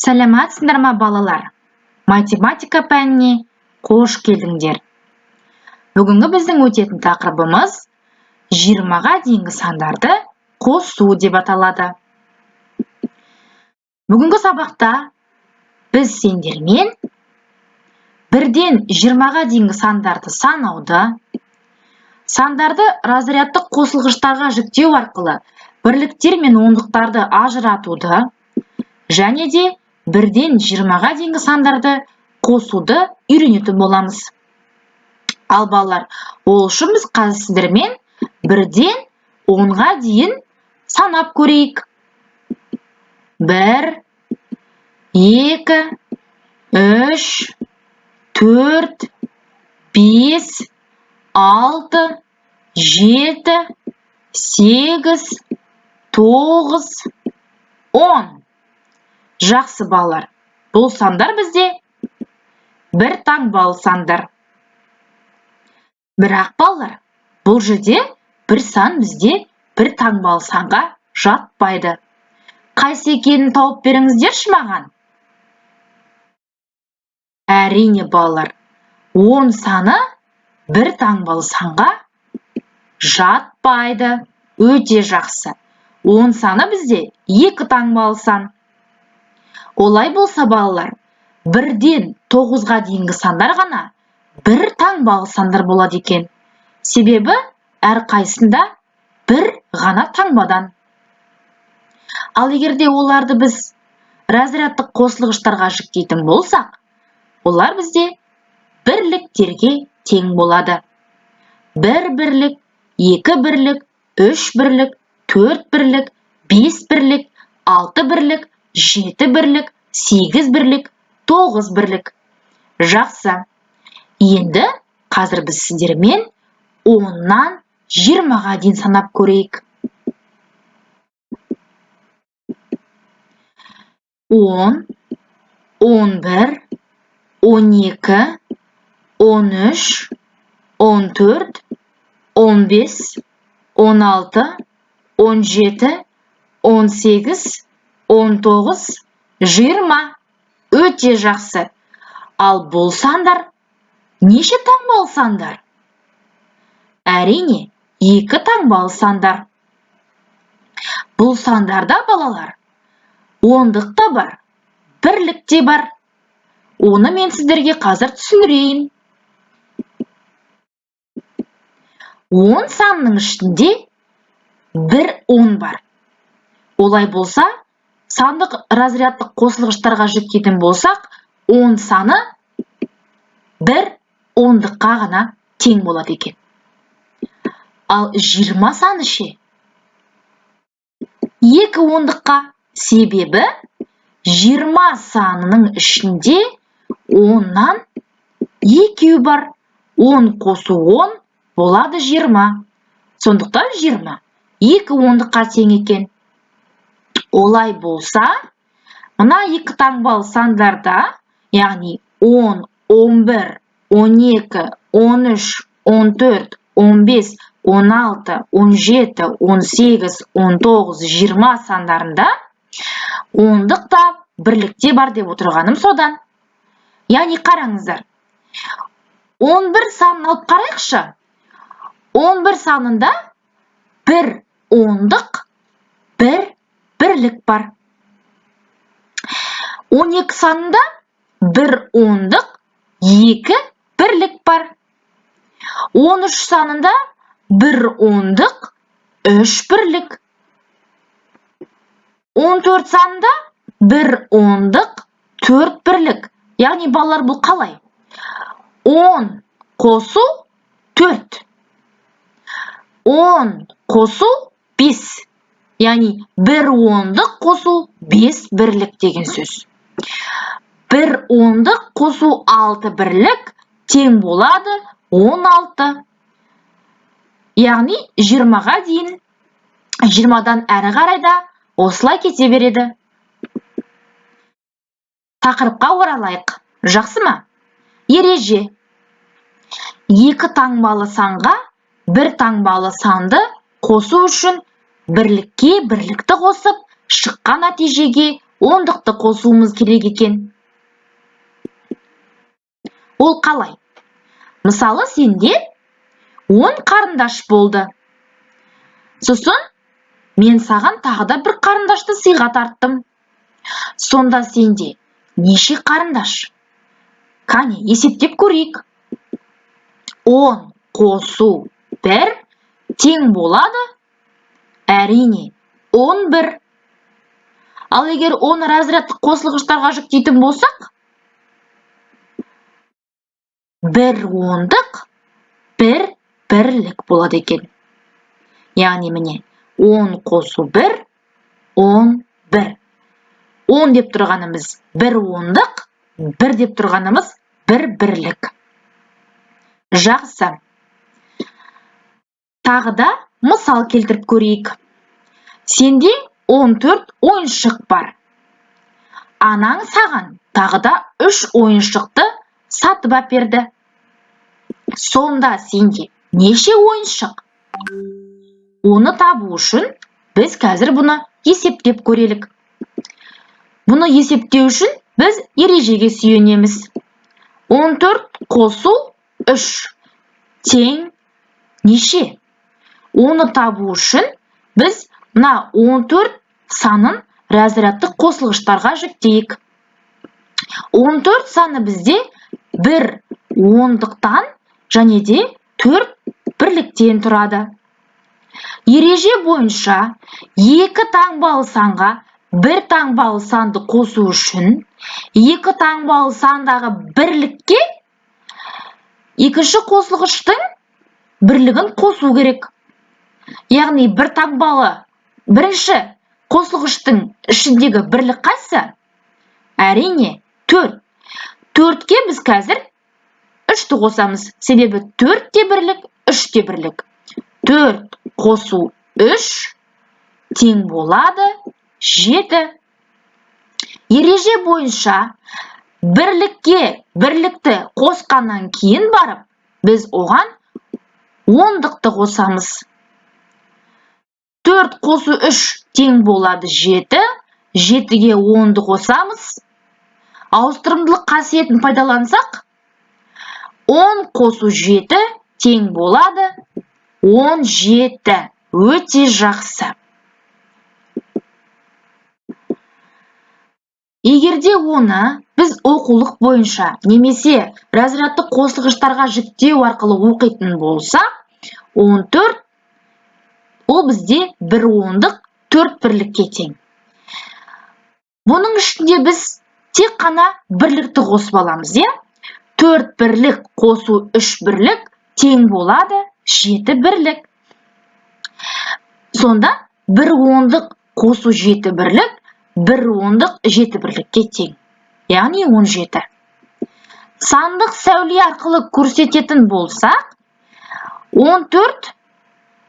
Сәлеметсіңдер ма, балалар? Математика пәніне қош келдіңдер. Бүгінгі біздің өтетін тақырыбымыз 20-ға дейінгі сандарды қосу деп аталады. Бүгінгі сабақта біз сендермен бірден 20-ға дейінгі сандарды санауды, сандарды разрядтық қосылғыштарға жіктеу арқылы бірліктер мен ондықтарды ажыратуды және де бірден 20-ға дейінгі сандарды қосуды үйренетін боламыз. Ал балалар, ол үшін біз қазір сіздермен бірден 10-ға дейін санап көрейік. 1, 2, 3, 4, 5, 6, 7, 8, 9, 10. Жақсы, балалар, бұл сандар бізде бір таңбалы сандар. Бірақ, балалар, бұл жерде бір сан бізде бір таңбалы санға жатпайды. Қайсы екенін тауып беріңіздерші маған. Әрине, балалар, 10 саны бір таңбалы санға жатпайды. Өте жақсы. 10 саны бізде екі таңбалы сан. Олай болса, балалар, бірден 9-ға дейінгі сандар ғана бір таңбалы сандар болады екен. Себебі әрқайсысында бір ғана таңбадан. Ал егер де оларды біз разрядтық қосылғыштарға жіктейтін болсақ, олар бізде бірліктерге тең болады. Бір бірлік, екі бірлік, үш бірлік, төрт бірлік, бес бірлік, алты бірлік, жеті бірлік, сегіз бірлік, тоғыз бірлік. Жақсы. Енді қазір біз сіздермен 10-нан 20-ға дейін санап көрейік. 10, 11, 12, 13, 14, 15, 16, 17, 18, 19, 20. Өте жақсы. Ал бұл сандар неше таңбалы сандар? Әрине, екі таңбалы сандар. Бұл сандарда, балалар, ондық та бар, бірлік те бар. Оны мен сіздерге қазір түсіндірейін. 10 санның ішінде бір 10 бар. Олай болса, сандық разрядтық қосылғыштарға жіктейтін болсақ, 10 саны бір ондыққа ғана тең болады екен. Ал 20 саны ше? Екі ондыққа, себебі 20 санының ішінде 10-нан екеу бар. 10 қосу 10 болады 20. Сондықтан 20 екі ондыққа тең екен. Олай болса, мына екі таңбалы сандарда, яғни 10, 11, 12, 13, 14, 15, 16, 17, 18, 19, 20 сандарында ондық та бірлікте бар деп отырғаным содан. Яғни қараңыздар, 11 санын алып қарайықшы. 11 санында бір ондық, бір бірлік бар. 12 санында бір ондық, екі бірлік бар. 13 санында бір ондық, үш бірлік. 14 санында бір ондық, төрт бірлік. Яғни, балалар, бұл қалай? 10 қосу 4. 10 қосу 5. Яғни бір ондық қосу 5 бірлік деген сөз. Бір ондық қосу 6 бірлік тең болады 16. Яғни 20-ға дейін, 20-дан әрі қарай да осылай кете береді. Тақырыпқа оралайық. Жақсы ма? Ереже. Екі таңбалы санға бір таңбалы санды қосу үшін бірлікке бірлікті қосып, шыққан нәтижеге ондықты қосуымыз керек екен. Ол қалай? Мысалы, сенде 10 қарындаш болды. Сосын мен саған тағы да бір қарындашты сыйға тарттым. Сонда сенде неше қарындаш? Кәне, есептеп көрейік. 10 қосу 1 тең болады, әрине, 11. Ал егер оны разрядтық қосылғыштарға жіктейтін болсақ, бір ондық, бір бірлік болады екен. Яғни міне, 10 қосу 1, 11. 10 деп тұрғанымыз бір ондық, 1 деп тұрғанымыз бір бірлік. Жақсы. Тағы да мысал келтіріп көрейік. Сенде 14 ойыншық бар. Анаң саған тағы да 3 ойыншықты сатып әперді. Сонда сенде неше ойыншық? Оны табу үшін біз қазір бұны есептеп көрелік. Бұны есептеу үшін біз ережеге сүйенеміз. 14 қосу 3 тең неше? Оны табу үшін біз мына 14 санын разрядтық қосылғыштарға жіктейік. 14 саны бізде бір ондықтан және де 4 бірліктен тұрады. Ереже бойынша екі таңбалы санға бір таңбалы санды қосу үшін екі таңбалы сандағы бірлікке екінші қосылғыштың бірлігін қосу керек. Яғни бір таңбалы бірінші қосылғыштың ішіндегі бірлік қайсы? Әрине, 4. 4-ке біз қазір 3-ті қосамыз. Себебі 4 те бірлік, 3 те бірлік. 4 қосу 3 тең болады 7. Ереже бойынша бірлікке бірлікті қосқаннан кейін барып, біз оған ондықты қосамыз. 4 қосу 3 тең болады 7. 7-ге 10-ды қосамыз. Ауыстырымдылық қасиетін пайдалансақ, 10 қосу 7 тең болады 17. Өте жақсы. Егерде оны біз оқулық бойынша немесе разрядтық қосылғыштарға жіктеу арқылы оқитын болсақ, 14 ол бізде бір ондық 4 бірлікке тең. Бұның ішінде біз тек қана бірлікті қосып аламыз, иә? 4 бірлік қосу 3 бірлік тең болады 7 бірлік. Сонда бір ондық қосу 7 бірлік, бір ондық 7 бірлікке тең, яғни 17. Сандық сәуле арқылы көрсететін болсақ, 14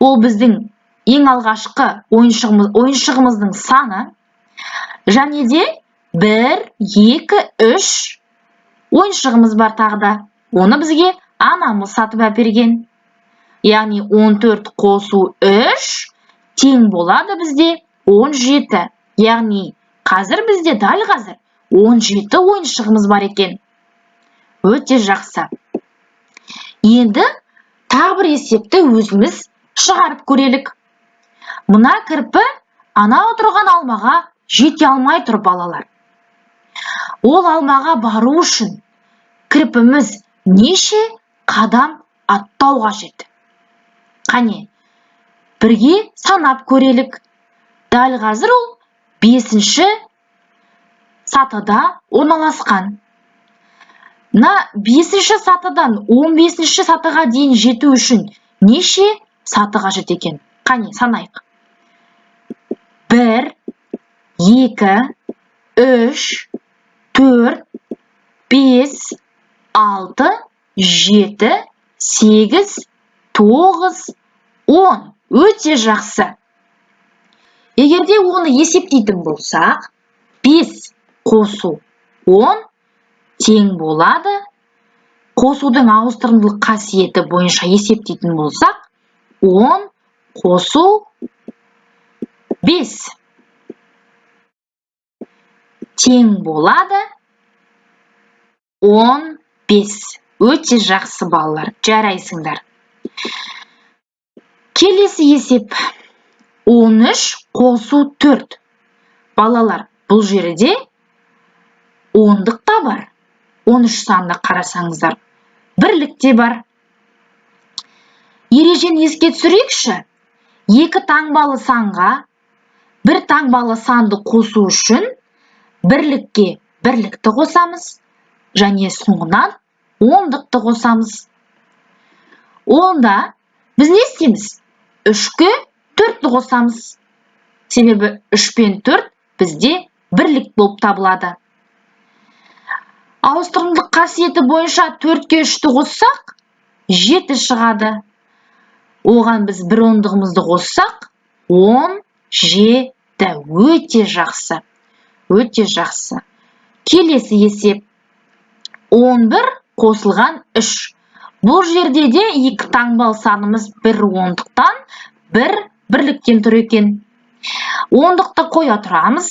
ол біздің ең алғашқы ойыншығымыздың саны, және де 1, 2, 3 ойыншығымыз бар тағы да. Оны бізге анамыз сатып әперген. Яғни 14 қосу 3 тең болады бізде 17. Яғни қазір бізде дәл қазір 17 ойыншығымыз бар екен. Өте жақсы. Енді тағы бір есепті өзіміз шығарып көрелік. Мына кірпі анау тұрған алмаға жете алмай тұр, балалар. Ол алмаға бару үшін кірпіміз неше қадам аттау қажет? Қане, бірге санап көрелік. Дәл қазір ол 5-ші сатыда орналасқан. Мына 5-ші сатыдан 15-ші сатыға дейін жету үшін неше саты қажет екен? Қане, санайық. 1, 2, 3, 4, 5, 6, 7, 8, 9, 10. Өте жақсы. Егерде оны есептейтін болсақ, 5 қосу 10 тең болады. Қосудың ауыстырымдылық қасиеті бойынша есептейтін болсақ, 10 қосу 5. Тең болады 15. Өте жақсы, балалар, жарайсыңдар. Келесі есеп: 13 қосу 4. Балалар, бұл жерде ондық та бар, 13 санына қарасаңыздар, бірлік те бар. Ережені еске түсірейікші. Екі таңбалы санға бір таңбалы санды қосу үшін бірлікке бірлікті қосамыз және соңынан ондықты қосамыз. Онда біз не істейміз? Үшке төртті қосамыз, себебі үш пен төрт бізде бірлік болып табылады. Ауыстырымдылық қасиеті бойынша төртке үшті қоссақ, жеті шығады. Оған біз бір ондығымызды қоссақ, 17. Өте жақсы, өте жақсы. Келесі есеп: 11 қосылған 3. Бұл жерде де екі таңбалы санымыз бір ондықтан, бір бірліктен тұр екен. Ондықты қоя тұрамыз.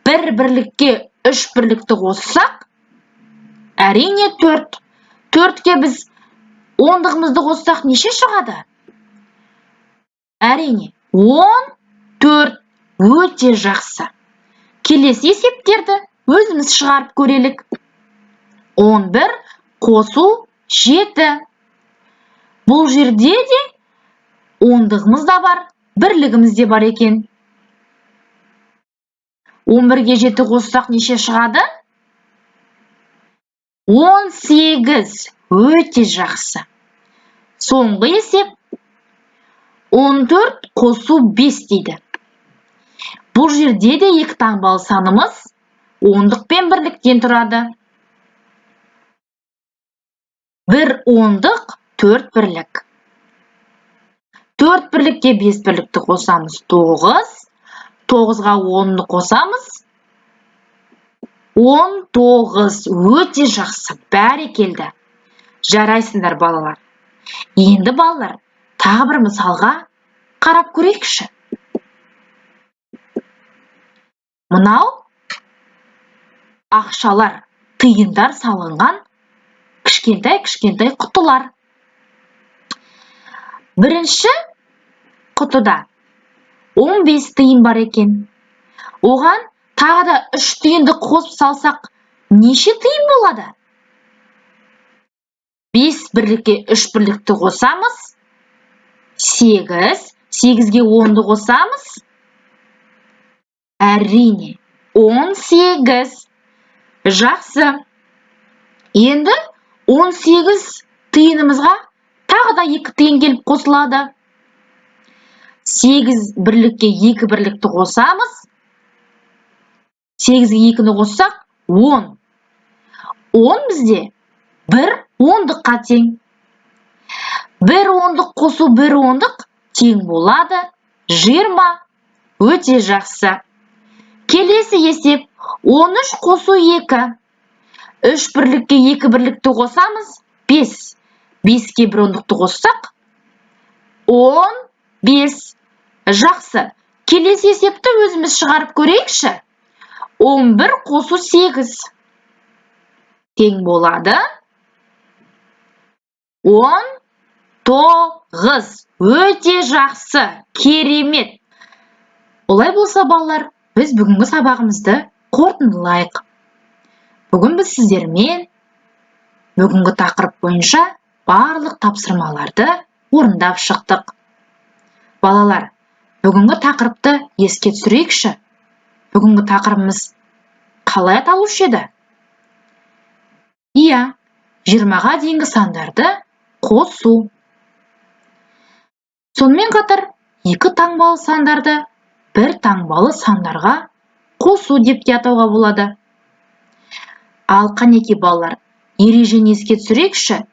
Бір бірлікке үш бірлікті қоссақ, әрине, төрт. Төртке біз ондығымызды қоссақ, неше шығады? Әрине, 14. Өте жақсы. Келесі есептерді өзіміз шығарып көрелік. 11 қосу 7. Бұл жерде де ондығымыз да бар, бірлігіміз де бар екен. 11-ге 7 қоссақ, неше шығады? 18. Өте жақсы. Соңғы есеп: 14 қосу 5 дейді. Бұл жерде де екі таңбалы санымыз ондық пен бірліктен тұрады. Бір ондық, төрт бірлік. Төрт бірлікке бес бірлікті қосамыз, тоғыз. Тоғызға онды қосамыз, 19. Өте жақсы, бәрекелді, жарайсыңдар, балалар. Енді, балалар, тағы бір мысалға қарап көрейікші. Мынау ақшалар, тиындар салынған кішкентай кішкентай құтылар. Бірінші құтыда 15 тиын бар екен. Оған тағы да 3 тиынды қосып салсақ, неше тиын болады? 5 бірлікке 3 бірлікті қосамыз, 8. 8-ге 10-ды қосамыз, әрине, 18. Жақсы. Енді 18 тиынымызға тағы да 2 тиын келіп қосылады. 8 бірлікке 2 бірлікті қосамыз. 8-ге 2-ні қоссақ, 10. 10 бізде бір ондыққа тең. Бір ондық қосу бір ондық тең болады 20. Өте жақсы. Келесі есеп: 13 қосу 2. 3 бірлікке 2 бірлікті қосамыз, 5. 5-ке бір ондықты қоссақ, 15. Жақсы. Келесі есепті өзіміз шығарып көрейікші. 11 қосу 8 тең болады 19. Өте жақсы, керемет. Олай болса, балалар, біз бүгінгі сабағымызды қорытындылайық. Бүгін біз сіздермен бүгінгі тақырып бойынша барлық тапсырмаларды орындап шықтық. Балалар, бүгінгі тақырыпты еске түсірейікші. Бүгінгі тақырыбымыз қалай аталушы еді? Иә, 20-ға дейінгі сандарды қосу. Сонымен қатар екі таңбалы сандарды бір таңбалы сандарға қосу деп те атауға болады. Ал қанеки, балалар, ережені еске түсірейікші.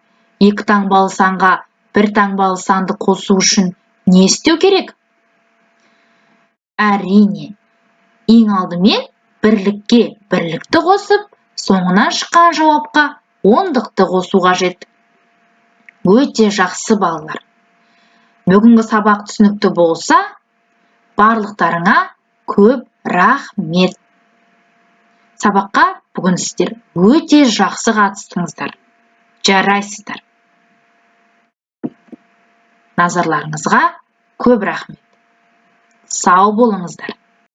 Екі таңбалы санға бір таңбалы санды қосу үшін не істеу керек? Әрине, ең алдымен бірлікке бірлікті қосып, соңынан шыққан жауапқа ондықты қосу қажет. Өте жақсы, балалар. Бүгінгі сабақ түсінікті болса, барлықтарыңа көп рахмет. Сабаққа бүгін сіздер өте жақсы қатыстыңыздар, жарайсыздар! Назарларыңызға көп рахмет, сау болыңыздар!